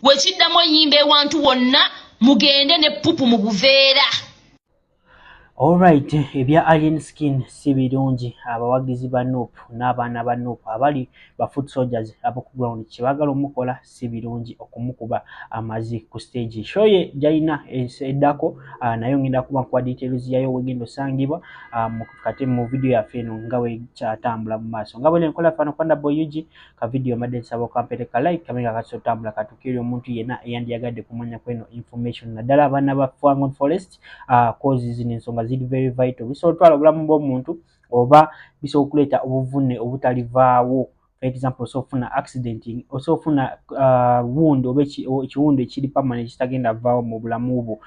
Wekiddamu ennyimba ewantu wonna, mugende ne pupu mu buveera. Alright, ebya Alien Skin si birungi. Abawagizi ba NUP n'abaana ba NUP abali ba foot soldiers ab'oku ground kye baagala omukola si birungi, okumukuba amazi ku stage. Show ye gyalina eddako nayo ngenda kuba nkuwa details yayo, wegenda osangibwa kati mu video yaffe eno nga wekyatambula mu maaso. Nga bwe nenkola fano kwanda boy UG ka video, mbadde nsaba okampereka like kamenga kati otambula katukire omuntu yenna eyandiyagadde kumanya kweno information, naddala abaana ba Fangone Forest, cause zino ensonga ziri very vital. Bisobola otwala obulamu bw'omuntu oba bisobola okuleeta obuvune obutalivaawo. For example, osobola ofuna accident, osobola ofuna wound oba ekiwundu ekiri permanent kitagenda vaawo mu bulamu bwo.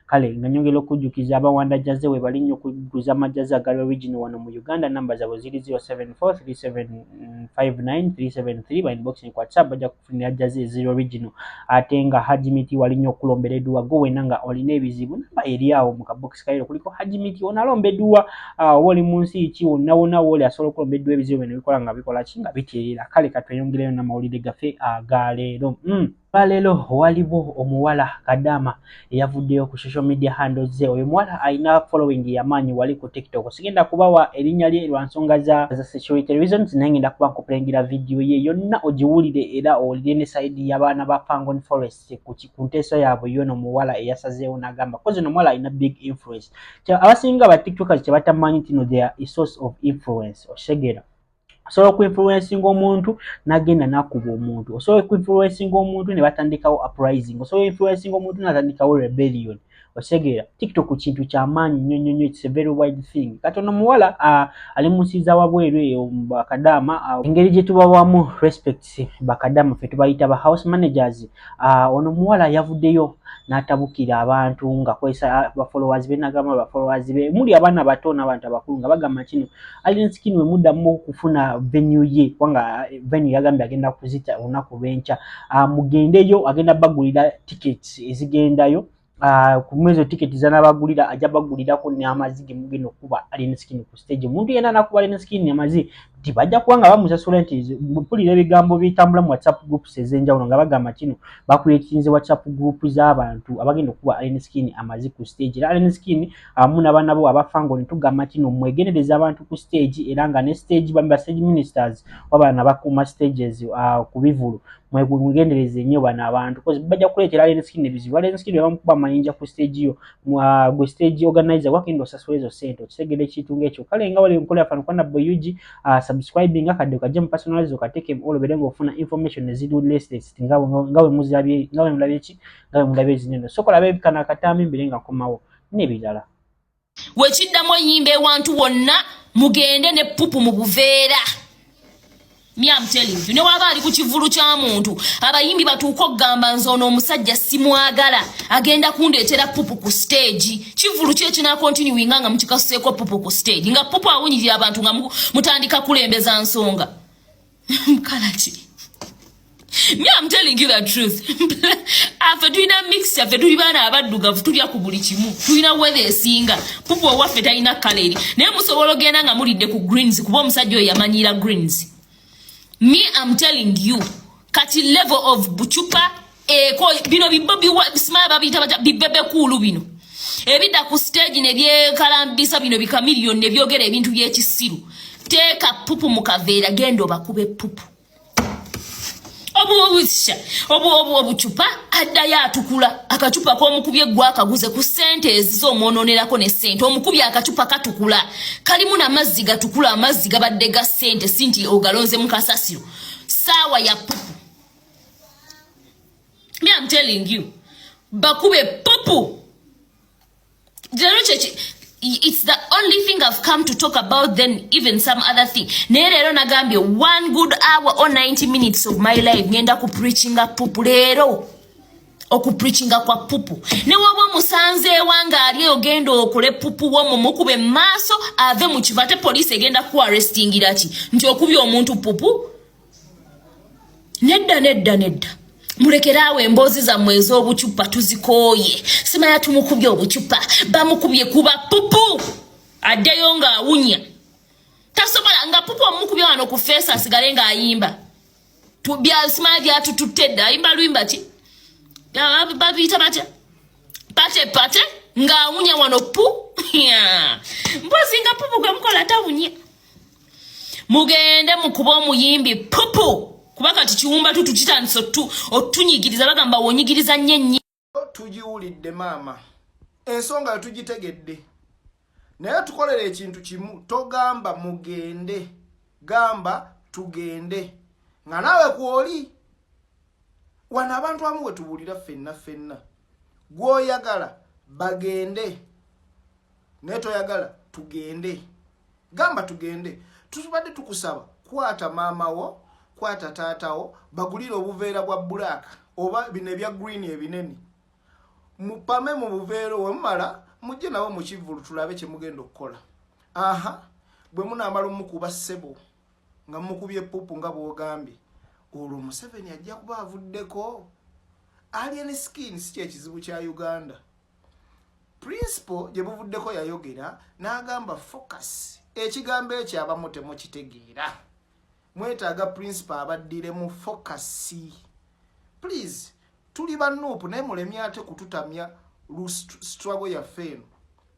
Kale nga nyongera okujjukiza abawanda jersey, we bali nnyo okuguza amajazi agali original wano mu Uganda. Namba zaabwe ziri 0743759373. Ba inboxing ku WhatsApp, bajja kufunira jersey eziri original. Ate nga Haji Miti wali nnyo okulombera edduwa go wena nga olina ebizibu, namba eri awo mu kabokisi kayiro kuliko Haji Miti onalomba edduwa. Oba oli mu nsi ki, wonna wonna wooli asobola okulomba edduwa, ebizibu bino bikola nga bikola ki, nga bitereera. Kale katweyongereyo n'amawulire gaffe aga leero. Leero waliwo omuwala Kadama eyavuddeyo ku social media handles ze. Oyo muwala alina following yamaanyi wali ku TikTok. Sigenda kubawa erinnya lye lwa nsonga za security reasons, naye ngenda kuba nkuplayingira video ye yonna ogiwulire era owulire ne side y'abaana ba Fangone Forest ku nteesa yaabwe. Yono omuwala eyasazeewo n'agamba, 'cause ono omuwala alina big influence. Abasinga ba TikTokers kye batamanyi nti no, they are a source of influence. Otegeera, osobola okuinfluencinga omuntu n'agenda n'akuba omuntu, osobola okuinfluencinga omuntu ne batandikawo uprising, osobola influencinga omuntu n'atandikawo rebellion. Otegeera, TikTok kintu kyamaanyi nnyo nnyo nnyo, it's a very wide thing. Kati ono omuwala ali mu nsi za wabweru eyo, bakadaama, engeri gye tubawamu respect, bakadaama ffe tubayita ba house managers. Ono omuwala yavuddeyo n'atabukira abantu nga kwesa ba followers be, nagamba ba followers be muli abaana bato n'abantu abakulu, nga bagamba kino Alien Skin we muddamu okufuna venue ye, kubanga venue yagambye agenda kuzita olunaku lw'enkya, mugendeyo, agenda bagulira tickets ezigendayo. Ku mwezo tiketi zanabagulira, ajja bagulirako n'amazi ge mugenda okuba Alien Skin ku stage. Omuntu yenna anakuba Alien Skin amazi tibajja kuba nga bamusasula. Nti mpulira ebigambo bitambula mu WhatsApp groups ez'enjawulo nga bagamba kino bakuleetinze WhatsApp group z'abantu abagenda okuba Alien Skin amazi ku stage. Era Alien Skin awamu n'abaana bo abafango ne tugamba kino, mwegendereza abantu ku stage, era nga ne stage ba stage ministers wabaana bakuuma stages ku bivulu, mwegendereze nnyo bano abantu, cause bajja kuleetera Alien Skin ebizibu. Alien Skin bamukuba amayinja ku stage yo, gwe stage organizer wagenda osasula ezo ssente. Okitegera ekintu ng'ekyo? Kale nga wali nkola yaffe kwana boy UG, subscribing akadde kajje mu personalize, okateeke olobere ng'ofuna information eziri latest nga bwe muzirabye, nga bwe mulabye ki, nga bwe mulabye zineno. So kola ebikana akatambi mbere nga nkomawo n'ebirala. Wekiddamu ennyimba ewantu wonna, mugende ne pupu mu buveera. Me, I'm telling you, ne waba ali ku kivulu kya muntu, abayimbi batuuka okugamba, "Nze ono omusajja simwagala, agenda kundeetera pupu ku stage." Kivulu ki ekinakontinuinga nga mukikasuseeko pupu ku stage, nga pupu awunyirira abantu, nga mutandika kulembeza nsonga mukalaki? Me, I'm telling you the truth. Affe tulina mixture, ffe tuli baana abaddugavu, tulya ku buli kimu, tulina weather esinga. Pupu owaffe talina calorie, naye musobola ogenda nga mulidde ku greens, kuba omusajja oyo yamanyiira greens. Me, I'm telling you, kati level of bucupa eko bino bibobi simaya babiyita batya, bibebekuulu bino ebidda ku stage ne byekalambisa, bino bikamiliyoni ne byogera ebintu by'ekisiru. Teeka pupu mu kaveera, genda obakube pupu. Obubusa obu obu obucupa addayo atukula. Akacupa k'omukubi eggwa akaguze ku ssente ezizo, omwononerako ne ssente. Omukubi akacupa katukula, kalimu n'amazzi gatukula, amazzi gabadde ga ssente, si nti ogalonze mu kasasiro. Saawa ya pupu. Me, I'm telling you, bakube pupu leero. Kyeki, it's the only thing I've come to talk about, then even some other thing. Naye leero nagambye one good hour or 90 minutes of my life ngenda ku preachinga pupu leero, okupreachinga kwa pupu. Ne woba omusanzeewa ng'ali, ogenda okole pupu wo, mumukube mu maaso ave mu kifo. Ate poliisi egenda ku arrestingira ki, nti okubye omuntu pupu? Nedda, nedda, nedda, mulekeraawo emboozi zammwe ez'obucupa, tuzikooye. Simanya tumukubye obucupa, bamukubye kuba pupu addeyo ng'awunya. Tasobola nga pupu omukubye wano ku face asigale ng'ayimba. Simanya byatututte dda, ayimba luyimba ki? Babiyita batya? Pate pate ng'awunya wano pu mpozi nga pupu gwe mukola tawunya. Mugende mukuba omuyimbi pupu, kuba kati kiwumba tutu kitandise otunyigiriza. Bagamba wonyigiriza nnyo ennyi. Tugiwulidde maama, ensonga yo tugitegedde, naye tukolera ekintu kimu. Togamba mugende, gamba tugende nga naawe kwoli. Wano abantu abamu we tubuulira ffenna ffenna, gw'oyagala bagende naye toyagala tugende, gamba tugende. Tubadde tukusaba kwata maama wo, kwata taata wo, bagulire obuveera bwa black oba bino ebya green ebinene, mupame mu buveera. Wemumala mujje nabo mu kivvulu, tulabe kyemugenda okukola. Aha, bwe munaamala omukuba ssebo nga mukubye pupu nga bw'ogambye, olwo Museveni ajja kuba avuddeko. Alien Skin si kyekizibu kya Uganda. Principal gye buvuddeko yayogera n'agamba focus. Ekigambo ekyo abamu temukitegeera, mwetaaga principal abaddiremu focus, please. Tuli ba NUP, naye mulemye ate kututamya struggle yaffe eno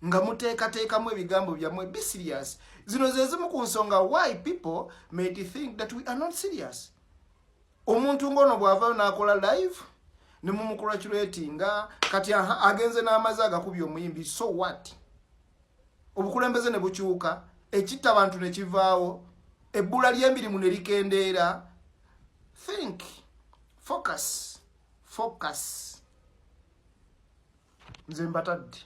nga muteekateekamu ebigambo byammwe. Be serious. Zino ze zimu ku nsonga why people may think that we are not serious. Omuntu ng'ono bw'avaayo n'akola live ne mumucongratulatinga, kati aha agenze n'amaze agakubye omuyimbi, so what? Obukulembeze ne bukyuka, ekitta abantu ne kivaawo, ebbula ly'emirimu ne likendeera. Think, focus, focus. Nze mbatadde.